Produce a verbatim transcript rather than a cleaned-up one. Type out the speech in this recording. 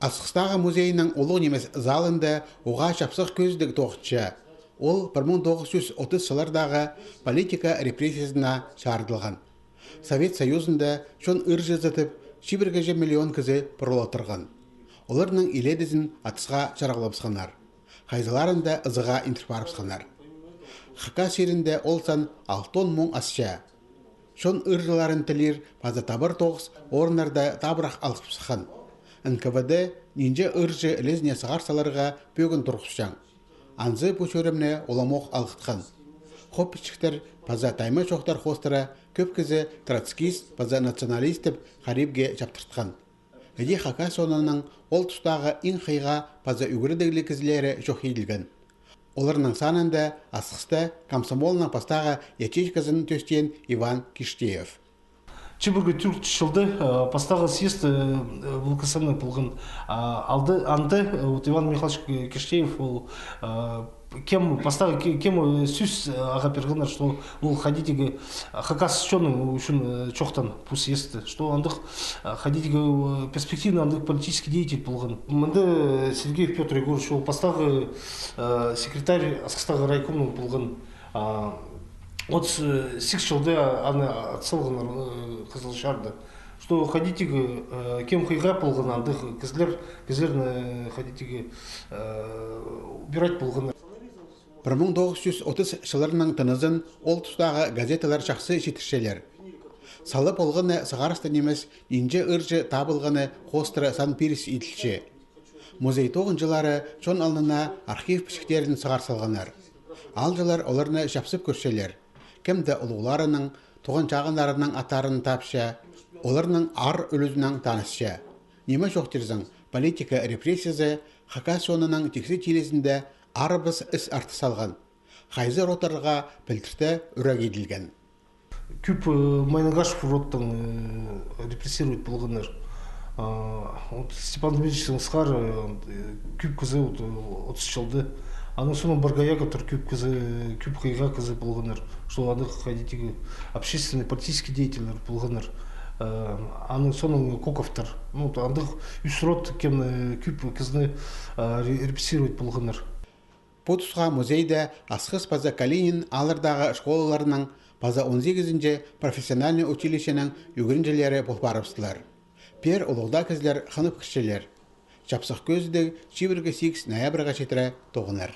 Асхыстағы музейнің улуғ нимес залында уғаа чапсых кӧзідіг тоғынча. Ол пір муң тоғыс чӱс отыс чыллардағы политика репрессиязына чарыдылған. Совет Союзында чон ырҷы ызытып, чибіргеҷе миллион кізі пырыл одырған. Оларның иледізін атысха чарғылабысханнар. Хайзыларын даа ызыға индіріп парыбысханнар. Хакас чирінде ол сан алтон муң асча. Чон ырҷыларын тілир паза табар тоғыс орыннарда табырах алғып сыххан. Н К В Д нинҷе ырҷы ілезіне сығар саларға пӧгін турғысчаң. Анзы пу чӧрімні уламох алғытхан. Хоп пічіктер паза тайма чоохтар хоостыра кӧп кізі троцкист паза националист тіп харибге чаптыртхан. Іди Хакас чонының ол тустағы иң хыйға паза ӱгредігліг кізілері чох иділген. Оларның санында Асхыста комсомолның пастағы ячейказын тӧстеен Иван Киштеев. Чибіргі тӧрт чылда, э, пастағы съезд, э, В Л К С Н полған. А, алды, анда, э, вот Иван Михайлович Киштеев ол, э, кем, пастағы ке-, кем, э, сӧс, э, ағаа пиргеннер, что ол хайди-да, э, хакас чонның ӱчӱн, э, чоохтаан пу съездте, что андағ, э, хайди-да, э, перспективный андағ политический деятель полған. Мында, э, Сергеев Пётр Егорович, ол пастағы, э, секретарь Асхыстағы райкомның полған. А, отыс сигіс чылда аны ат салғаннар, э, Хызылчарда. Что хайди-да, э, кем хыйға полған андағ кізілер, кізілерні хайди-да, э, убирать полғаннар. Пір муң тоғыс чӱс отыс чылларның тынызын ол тустағы газеталар чахсы читірчелер. Сала полғаны сығарыстаң нимес, нинҷе ырҷы табылғаны хоостыра сан пиріс иділче. Музей тоғынҷылары чон алнына архив пічіктерін сығар салғаннар. Аалҷылар оларны чапсып кӧрчелер. Кем дее улуғларының, туған-чағыннарының аттарын тапча, оларның аар ӱлӱзінең танысча. Ниме чоохтирзың, политика репрессиязы хакас чонының тиксі тилізінде арабас із артыс салған. Хайзы родтарға пілдірте ӱрек иділген. Кӧп, э, Майнагашев родтаң, э, репрессировать полғаннар. А, вот Степан Дмитриевичтең сығара, э, кӧп кізі, вот, э, отыс чылда. Аның соонаң Баргаяков тір, кӧп кізі, кӧп хыйға кізі полғаннар. Что андағ хайди-да общественный, политический деятельлер полғаннар. Э, аның соонаң Коковтар. Ну, вот андағ ӱс род, кем, э, кӧп кізіні, э, ре-, репрессировать полғаннар. Пу тусха музейде Асхыс паза Калинин ааллардағы школаларның паза он сигізінҷі профессиональный училищенің ӱгренҷілері пол парыбыстылар. Пеер улуғ даа кізілер хынып кірчелер. Чапсых кӧзідіг чибіргі сигіс ноябрьға читіре тоғынар.